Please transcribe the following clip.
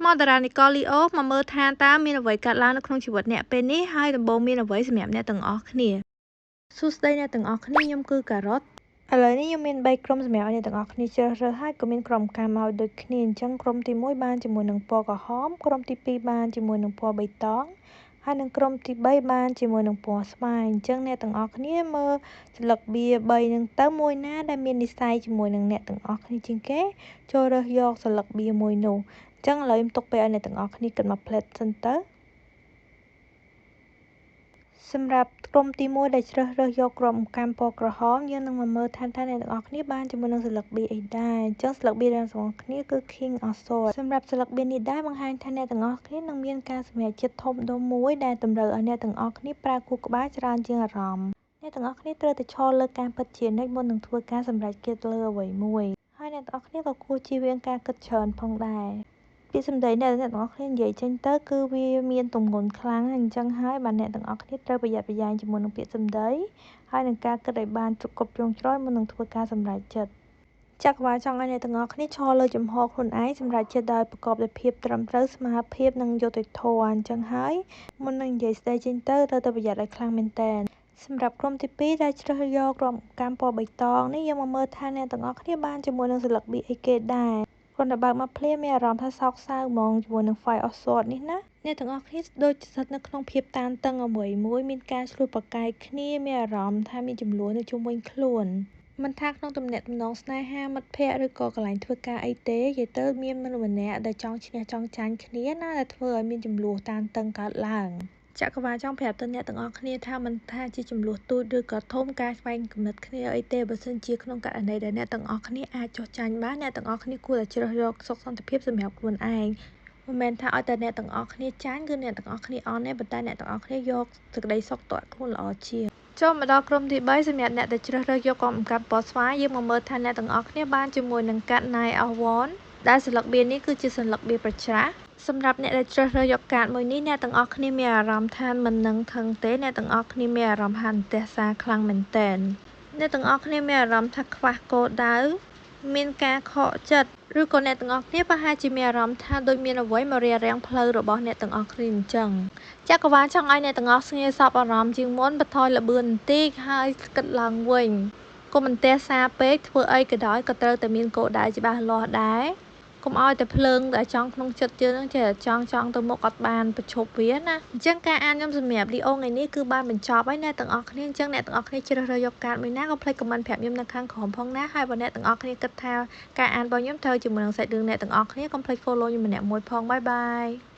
មកតារានិករលីអូមកមើលថាតើមានអ្វីកើតឡើងនៅក្នុងជីវិតអ្នកពេលនេះហើយដំបូងមានអ្វីសម្រាប់អ្នកទាំងអស់គ្នាសួស្តីអ្នកទាំងអស់គ្នាខ្ញុំគឺការ៉ុតឥឡូវនេះខ្ញុំមាន3ក្រុមសម្រាប់ឲ្យអ្នកទាំងអស់គ្នាជ្រើសរើសហើយក៏មានក្រុមការមកដូចគ្នាអញ្ចឹងក្រុមទី1បានជាមួយនឹងពណ៌ក្រហមក្រុមទី2បានជាមួយនឹងពណ៌បៃតងហើយនឹងក្រុមទី3បានជាមួយនឹងពណ៌ស្វាយអញ្ចឹងអ្នកទាំងអស់គ្នាមើលស្លឹកបៀ3នឹងទៅមួយណាដែលមាននិស្ស័យជាមួយនឹងអ្នកទាំងអស់គ្នាជាងគេចូលរើសយកស្លឹកបៀមួយនោះអញ្ចឹងឥឡូវខ្ញុំទុកពេលឲ្យអ្នកទាំងអស់គ្នាគិតមួយផ្លែតសិនទៅសម្រាប់ក្រុមទី1ដែលជ្រើសរើសយកក្រុមកម្មពណ៌ក្រហមយើងនឹងមកមើលថាអ្នកទាំងអស់គ្នាបានជាមួយនឹងស្លឹកបៀអីដែរអញ្ចឹងស្លឹកបៀទាំងអស់គ្នាគឺ King of Swords សម្រាប់ស្លឹកបៀនេះដែរបង្ហាញថាអ្នកទាំងអស់គ្នានឹងមានការសម្រេចចិត្តធំដុំមួយដែលតម្រូវឲ្យអ្នកទាំងអស់គ្នាប្រើខួរក្បាលច្រើនជាងអារម្មណ៍អ្នកទាំងអស់គ្នាត្រូវតែឈរលើការពិតជានិច្ចមុននឹងធ្វើការសម្រេចចិត្តលើអ្វីមួយហើយអ្នកទាំងអស់គ្នាក៏គួរជៀសវាងការគិតច្រើនផងដែរពាក្យសម្ដីដែលអ្នកទាំងអស់គ្នានិយាយចេញទៅគឺវាមានទម្ងន់ខ្លាំងអញ្ចឹងហើយបាទអ្នកទាំងអស់គ្នាត្រូវប្រយ័ត្នប្រយែងជាមួយនឹងពាក្យសម្ដីហើយនឹងការគិតឲ្យបានគ្រប់ជ្រុងជ្រោយមុននឹងធ្វើការសម្រេចចិត្តចក្រវាឡចង់ឲ្យអ្នកទាំងអស់គ្នាឈរលើជំហរខ្លួនឯងសម្រេចចិត្តដោយប្រកបដោយភាពត្រឹមត្រូវស្មើភាពនិងយុត្តិធម៌អញ្ចឹងហើយមុននឹងនិយាយស្ដីចេញទៅត្រូវតែប្រយ័ត្នឲ្យខ្លាំងមែនទែនសម្រាប់ក្រុមទី2ដែលជ្រើសយកក្រុមកម្មពណ៌បៃតងនេះយើងមកមើលថាអ្នកទាំងអស់គ្នាបានជាមួយនឹងស្លឹកបៀអីគេដែរគ្រាន់តែបើកមកភ្លាមមានអារម្មណ៍ថាសោកសៅហ្មងជាមួយនឹង Five of Swords នេះណាអ្នកទាំងអស់គ្នាដូចស្ថិតនៅក្នុងភាពតានតឹងអ្វីមួយមានការឆ្លោះប្រកែកគ្នាមានអារម្មណ៍ថាមានចំនួននៅជុំវិញខ្លួនមិនថាក្នុងទំនាក់ទំនងស្នេហាមិត្តភ័ក្តិឬក៏កន្លែងធ្វើការអីទេនិយាយទៅមានមនុស្សម្នាក់ដែលចង់ឈ្នះចង់ចាញ់គ្នាណាដែលធ្វើឲ្យមានចំនួនតានតឹងកើតឡើងចក្រវាឡចង់ប្រាប់ទៅអ្នកទាំងអស់គ្នាថាមិនថាជាចំនួនទូចឬក៏ធំការស្វែងគំនិតគ្នាអីទេបើសិនជាក្នុងករណីដែលអ្នកទាំងអស់គ្នាអាចចុះចាញ់បានអ្នកទាំងអស់គ្នាគួរតែជ្រើសយកសុខសន្តិភាពសម្រាប់ខ្លួនឯងមិនមែនថាឲ្យតែអ្នកទាំងអស់គ្នាចាញ់គឺអ្នកទាំងអស់គ្នាអន់ទេប៉ុន្តែអ្នកទាំងអស់គ្នាយកសេចក្តីសុខតក់ខ្លួនល្អជាងចូលមកដល់ក្រុមទី3សម្រាប់អ្នកដែលជ្រើសរើសយកកំកាត់ពណ៌ស្វាយយើងមកមើលថាអ្នកទាំងអស់គ្នាបានជាមួយនឹងកាត់ Nine of Wands ដែលសន្លឹកបៀនេះគឺជាសន្លឹកបៀប្រច្រាស់សម្រាប់អ្នកដែលជ្រើសរើសយកកាតមួយនេះអ្នកទាំងអស់គ្នាមានអារម្មណ៍ថាមិននឹងថឹងទេអ្នកទាំងអស់គ្នាមានអារម្មណ៍ហានទះសាខ្លាំងមែនទែនអ្នកទាំងអស់គ្នាមានអារម្មណ៍ថាខ្វះគោលដៅមានការខកចិត្តឬក៏អ្នកទាំងអស់គ្នាប្រហែលជាមានអារម្មណ៍ថាដូចមានអ្វីមករារាំងផ្លូវរបស់អ្នកទាំងអស់គ្នាអញ្ចឹងចក្រវាឡចង់ឲ្យអ្នកទាំងអស់គ្នាសពអារម្មណ៍ជាងមុនបន្ថយល្បឿនបន្តិចហើយគិតឡើងវិញកុំអន្ទះសារពេកធ្វើអីក៏ដោយក៏ត្រូវតែមានគោលដៅច្បាស់លាស់ដែរកុំឲ្យតែភ្លើងដែលចង់ក្នុងចិត្តយើងនឹងចេះតែចង់ទៅមុខអត់បានប្រឈប់វាណាអញ្ចឹងការអានខ្ញុំសម្រាប់លីអូថ្ងៃនេះគឺបានបញ្ចប់ហើយអ្នកទាំងអស់គ្នាអញ្ចឹងអ្នកទាំងអស់គ្នាជ្រើសរើសយកកាតមួយណាកុំភ្លេច comment ប្រាប់ខ្ញុំនៅខាងក្រោមផងណាហើយបើអ្នកទាំងអស់គ្នាគិតថាការអានរបស់ខ្ញុំត្រូវជាមួយនឹងសាច់រឿងអ្នកទាំងអស់គ្នាកុំភ្លេច follow ខ្ញុំម្នាក់មួយផងបាយបាយ។